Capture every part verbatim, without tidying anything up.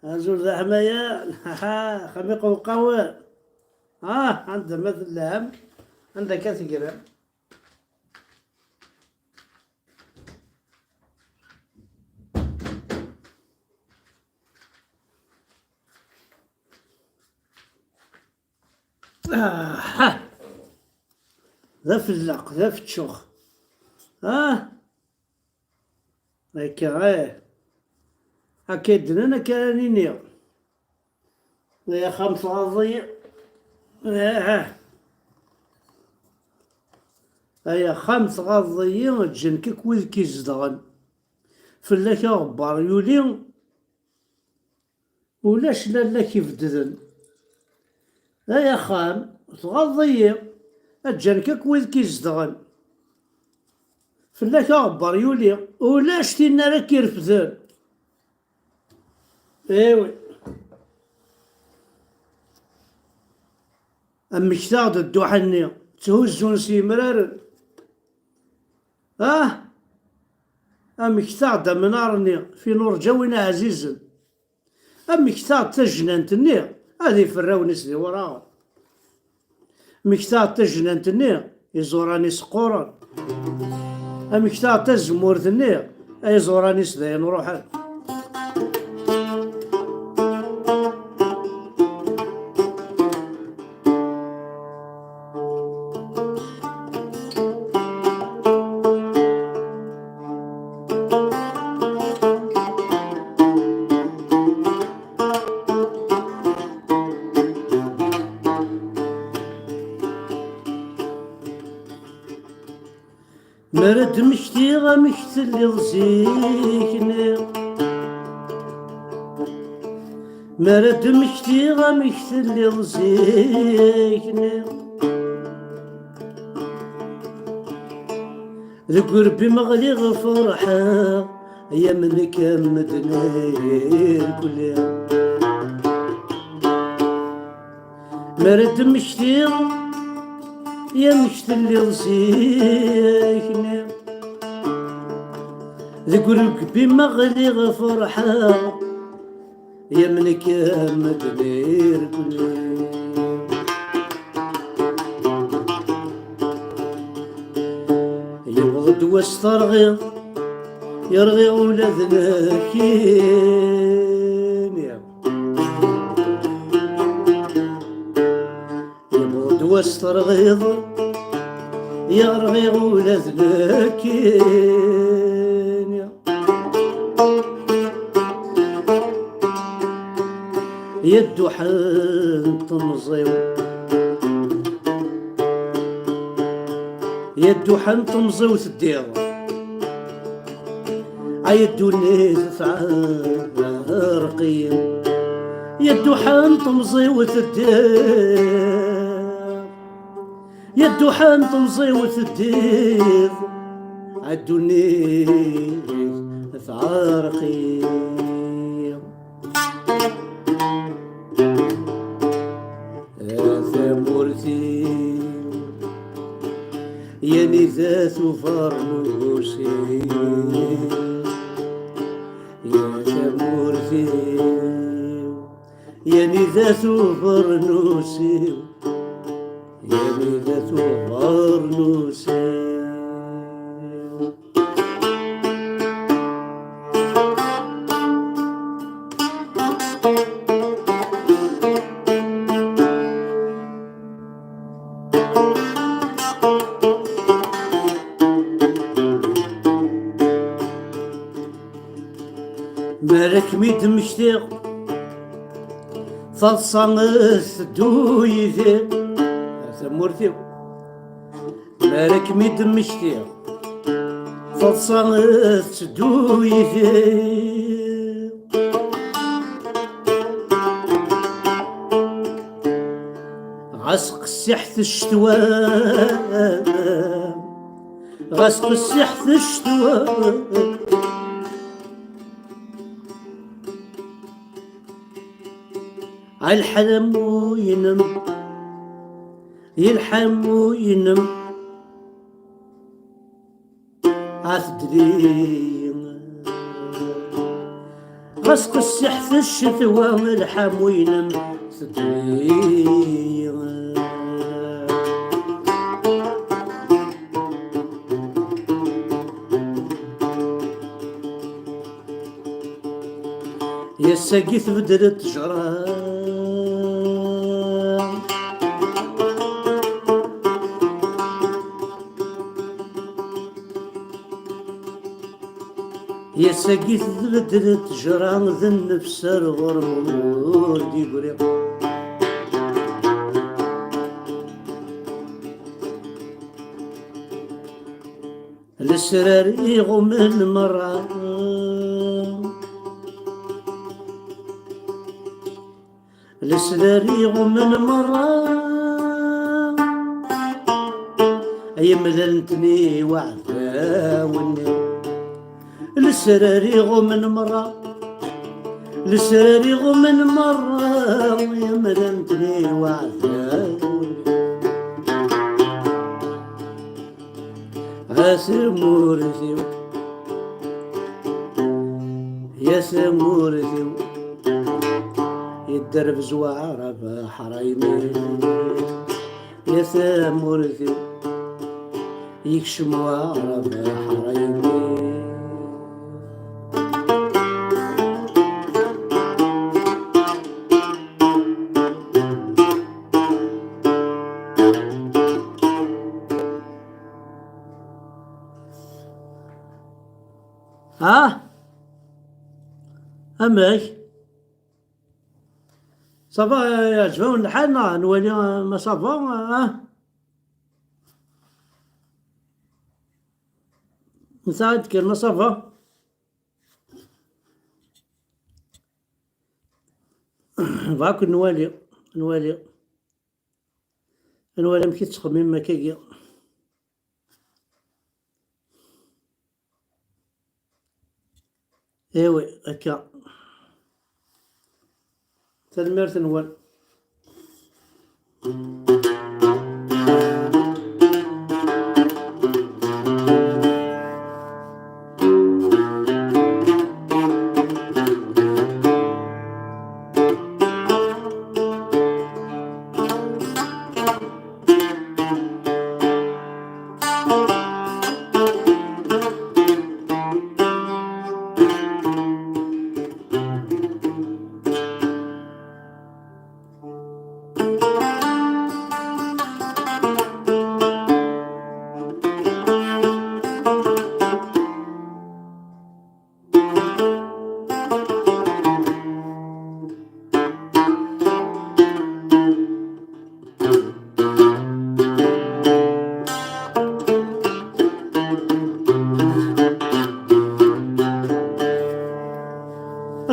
Azul d aḥmayan. Xamiq uqawer. Ah, anda ma tellam, anda akka tegrem. Ah, d afelleq, d afeččux. Ah, akka, eh. Akka i d-nnan, akka ara nini. Ay axxam tɣaḍ-iyi. Ah. Ay axxam tɣaḍ-iyi, ǧǧan-k akk wid k-izedɣen. Fell-ak aɣebbar yuli, ulac lalla k-ibedden. Ay axxam, tɣaḍeḍ-iyi, ǧǧan-k akk wid k-izedɣen. Fell-ak aɣebbar yuli, ulac tin ara k-irefden. Iwi. Mmektaɣ-d dduḥ-nni, tthuzzun s yemraren. Ah! Mmektaɣ-d amnar-nni, fi nurǧa win ɛzizen. Mmektaɣ-d tajnant-nni, ad iferrawen-is d iwraɣen. Mmektaɣ-d tajnant-nni, iẓuran-is qquren. Mmektaɣ-d tazemmurt-nni, ay iẓuran-is d ayen ruḥen. Mi ara d-mmektiɣ amek telliḍ zik-nni, mi ara d-mmektiɣ amek telliḍ zik-nni, deg urbi-m ɣliɣ ferḥeɣ, ay am nekk am medden irkelli. Mi ara d-mmektiɣ, ay amek telliḍ zik-nni, deg urbi-m ɣliɣ ferḥeɣ, ay am nekk am medden irkelli. Yewweḍ-d wass terɣiḍ, yerɣiɣ ula d nekkini. Yewweḍ-d wass terɣiḍ, yerɣiɣ ula d nekkini. Ya dduḥ n temẓi-w, ya dduḥ n temẓi-w teddiḍ, ay ddunit tɛerq-iyi. Ya dduḥ n temẓi-w teddiḍ, ya dduḥ n temẓi-w teddiḍ, a ddunit tɛerq-iyi. A tamurt-iw, ya nida-t ubeṛnus-iw, ya tamurt-iw, ya nida-t ubeṛnus-iw, ya nida-t ubeṛnus-iw. Mi ara kem-id-mmektiɣ, taḍsa teddu yid-i. A tamurt-iw, mi ara kem-id-mmektiɣ, taḍsa teddu yid-i. Ɣas qessiḥet ccetwa, ɣas qessiḥet ccetwa, a lḥal am winem, yelḥa am winem, a tedli. Asqessiḥ teccetwa lḥamu-inem tedwi. Yass-agi tbeddel ttejra. Yass-agi tbeddel ttejra d nnefs ar ɣur-m ur d-yegri. Lesrar iɣummen merra. Lesrar iɣummen merra. Ay amdan n tniwa ɛdawen. Lesrar iɣummen merra. Lesrar iɣummen merra. Ay amdan n tniwa ɛdawen. A tamurt-iw, ya tamurt-iw, yedderbez waɛrab ḥraymi. Ya tamurt-iw, yekcem waɛrab ḥraymi. Ah, amek? Ça va, yeɛǧeb-awen lḥal neɣ nwali ma ça va, ah? Netta ad d-kker ma ça va. Bɣa-ken nwali, nwali. Ad nwali amek i tettxemmimem akkagi. Iwi, akka. Tanemmirt-nwen.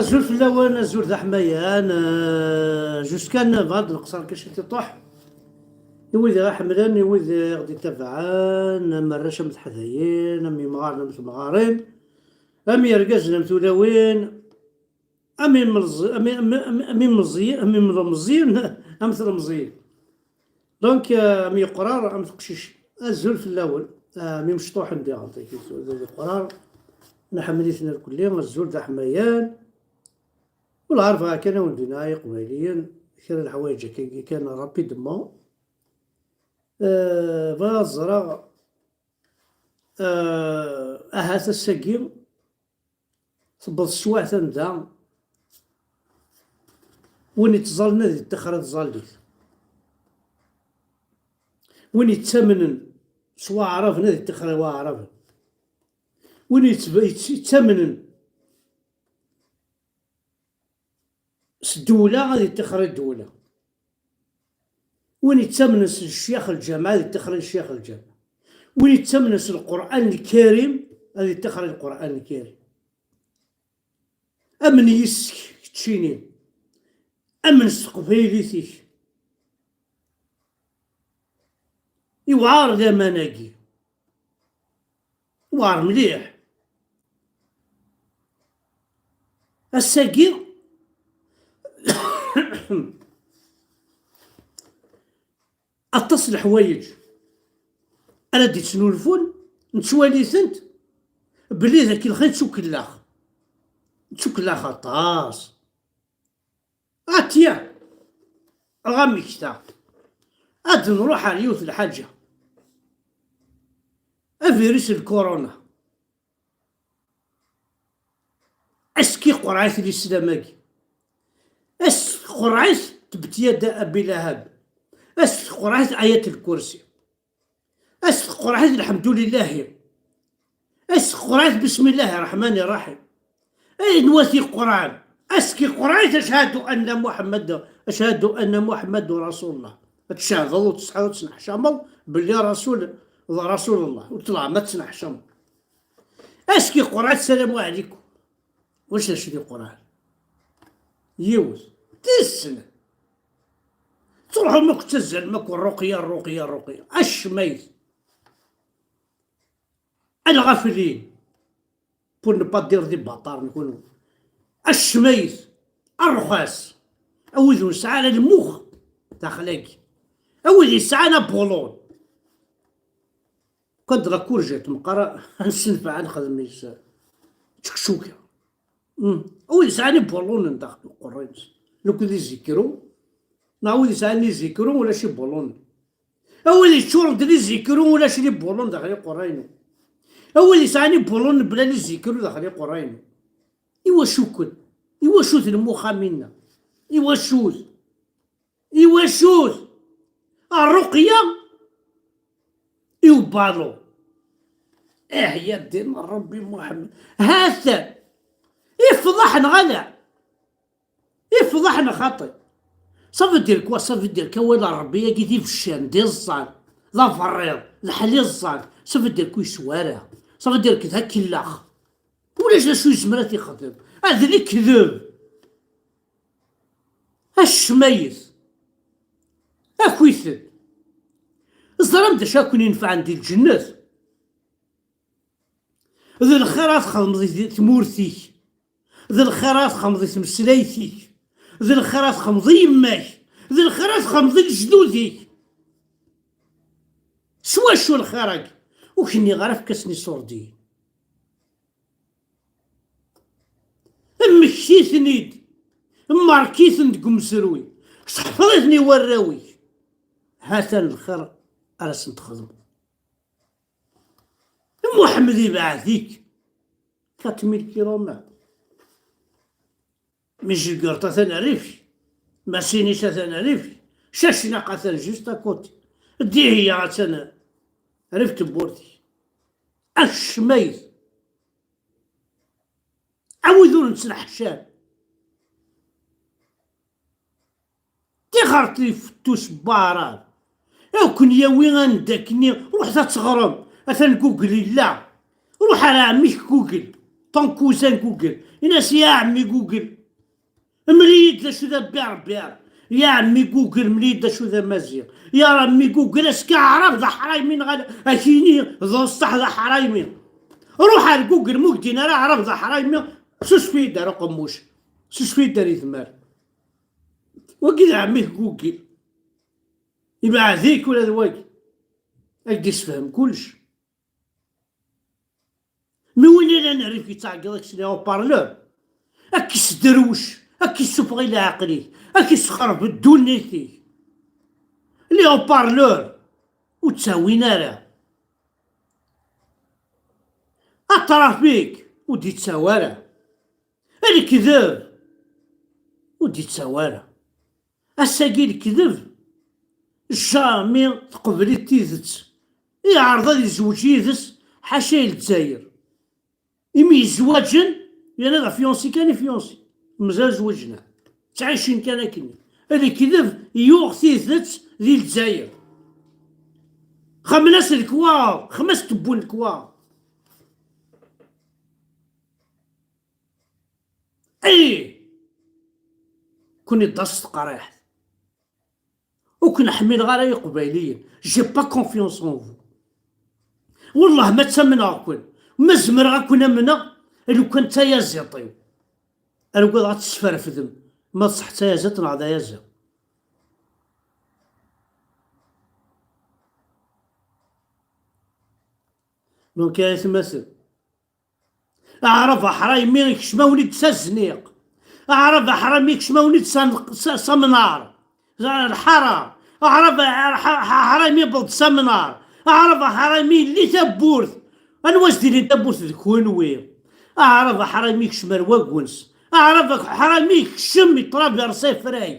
Azul fell-awen, azul d aḥmayan, euh, jusqu'à neuf heures d leqṣer kan ciṭ iṭuḥ. I wid i ɣ-iḥemmlen, i wid i ɣ-d-itabaɛen, am arrac am teḥdayin, am yimɣaren am temɣarin, am yergazen am tulawin, am imelẓ-, am i-, am i-, am i-, am imeẓyi-, am ilemẓiyen, am tlemẓiyin. Donc, euh, am yeqrar, am teqcic. Azul fell-awen. Euh, am imecṭuḥen diɣen, tagi, azul d yeqrar. Nḥemmel-iten irkelli, azul d aḥmayan. Wellah ar bɣiɣ kan ad wen-d-iniɣ ay Iqbayliyen, kra n leḥwayeǧ akkagi kan rapidement. Euh, bɣiɣ ad ẓreɣ, euh, ahat ass-agi, tewweḍ teswiɛt anda win yettẓallen ad yettixer i tẓallit. Win yettamnen s waɛraben ad yettixer i waɛraben. Win yettb-, yett-, yettamnen s ddewla ad yettixer i ddewla. Win yettamnen s ccyax lǧameɛ ad yettixer i ccyax lǧameɛ. Win yettamnen s Lqur'an Lkarim ad yettixer i Lqur'an Lkarim. Amen yis-k keččini. Amen s teqbaylit-ik. Iwɛer laman-agi. Iwɛer mliḥ. Ass-agi, aṭas n leḥwayeǧ ara d-ittnulfun, nettwali-tent belli d akelxi d tukellax. Ttukkleɣ aṭas. Atya, ɣa mmektaɣ. Ad nruḥ ar yiwet lḥaǧa. Avirus n lkuruna. Aski qurɛit lislam-agi. Aski qurɛit tebet yada Abi Lahab. Aski qurɛit ayat lkursi. Aski qurɛit lḥemdulillahi. Aski qurɛit bismillahi rraḥmani rraḥim. Ayen wati qurɛan. Aski qurɛit ashhadu anna Muḥemmad, ashhadu anna Muḥemmadu rasulullah. Ad tcehdeḍ ur tesɛiḍ ur tesneḥcameḍ belli rasul d rasulullah. Ur tlaq ma tesneḥcameḍ. Aski qurɛit salamu ɛlikum. Wacu d acu di qurɛan? Yiwet. Tis snat. Truḥum akk ttazzalem akk rruqya, rruqya, rruqya. Acmayt. Alɣaflin. Pour ne pas dire des bâtards, nekuni. Acmayt. Arxas. A wid ur nesɛi ara lmux daxel-agi. A wid yesɛan abulun. Kan d la courgette, meqqar ad nessenfeɛ ad nexdem is ttekcuka. Mm. A wid yesɛan ibulunen daxel uqerruy-nsen. Nekk d izikru, neɣ wid yesɛan izikru ulac ibulunen. A wid yeččuren d lizikru ulac libulun daxel iqerray-nwen. A wid yesɛan ibulunen bla lizikru daxel iqerray-nwen. Iwacu-ken? Iwacu-t lmuxxam-inna? Iwacu-t? Iwacu-t? Arruqya i ubalu. Ah, ya ddin n Ṛebbi Muḥemmed. Ha-t-an. Ifḍeḥ neɣ ala? Ifḍeḥ neɣ xaṭi? Ça veut dire quoi? Ça veut dire que awal n Ṛebbi-agi d ibeccan, d iẓẓan, d aberriḍ, d ḥliẓẓan. Ça veut dire que ur yeswa ara. Ça veut dire que d akellax. Ulac d acu yezmer ad t-ixdem. A d lekdeb. Acmayet. Akit-d. Ẓram d acu ad ken-inefɛen di lǧennet. D lxir ad txedmeḍ i tmurt-ik. D lxir ad txedmeḍ i tmeslayt-ik. D lxir ad txedmeḍ i yemma-k. D lxir ad txedmeḍ i lejdud-ik. S wacu lxir-agi? Ur k-nniɣ ara efk-asen iṣurdiyen. Mmekti-ten-id, mmark-iten deg umezruy, seḥfeḍ-iten i warraw-ik. Ha-t-an lxir ara sen-txedmeḍ. Muḥemmed ibeɛd-ik quatre mille kilomètres. Mijegert atan rrif, Masinit atan rrif, Cacnaq atan juste à côté. Dihya atan rrif tewwurt-ik. Acmayt. A wid ur nettneḥcam. Tixert ifettus baɛrab. Ad ken-yawi anda akkenni, ruḥet ad teɣrem. Atan Google yella. Ruḥ ar ɛemmi-k Google. Ton cousin Google. Ini-as ya ɛemmi Google. Mel-iyi-d d acu d abirbir. Ya ɛemmi Google, mel-iyi-d d acu d amaziɣ. Ya ɛemmi Google, est-ce que aɛrab d aḥraymi neɣ ala? Ad k-yini d ṣṣeḥ d aḥraymi. Ruḥ ar Google, ma ur k-d-yenni ara aɛrab d aḥraymi, susef-iyi-d ar uqemmuc. Susef-iyi-d ar idmar. Wagi d ɛemmi-k Google. Ibeɛd-ik ula d wagi. Ad k-d-issefhem kullec. Mi win ilan rrif yettɛeggiḍ ak s les haut-parleurs, ad k-isderwec, ad k-issufeɣ i leɛqel-ik, ad k-issexreb ddunit-ik. Les haut-parleurs ur ttawin ara. Atrafik ur d-ittawi ara. Lekdeb ur d-ittawi ara. Ass-agi lekdeb, jamais teqbel-it tidet. Iɛreḍ ad yezweǧ yid-s, ḥaca i Lezzayer. Imi yezwaǧen, yerna d afiansi kan i fiansi. Mazal zewǧen. Ttɛicin kan akken. Lekdeb yuɣ tidet di Lezzayer. Xemlas lekwaɣ, xmas tewwun lekwaɣ. Ih! Kuni d as teqriḥt. Ur ken-ḥmileɣ ara Iqbayliyen. J'ai pas confiance en vous. Wellah ma ttamneɣ-ken, ma zemreɣ ad ken-amneɣ, lukan d tayaziḍt-iw. Ar ugadeɣ ad tesferfdem, ma d ṣṣeḥ d tayaziḍt neɣ d ayaziḍ. Donc, ay atmaten, Aɛrab aḥraymi ikcem-awen-id s azniq. Aɛrab aḥraymi ikcem-awen-id s an-, s, s amnar. Lḥara. Aɛrab aḥ-, aḥraymi yewweḍ-d s amnar. Aɛrab aḥraymi yelli tawwurt. Anwa s-d-ilin tawwurt d kunwi? Aɛrab aḥraymi ikcem ar wagens. Aɛrab aḥraymi ikcem itraverse afrag.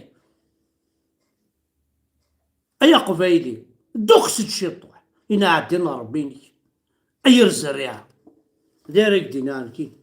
Ay aqbayli, dduqes-d ciṭuḥ, inɛeddin Ṛebbi-inek. Ay ar zerriɛa. D ara k-d-iniɣ nekkini.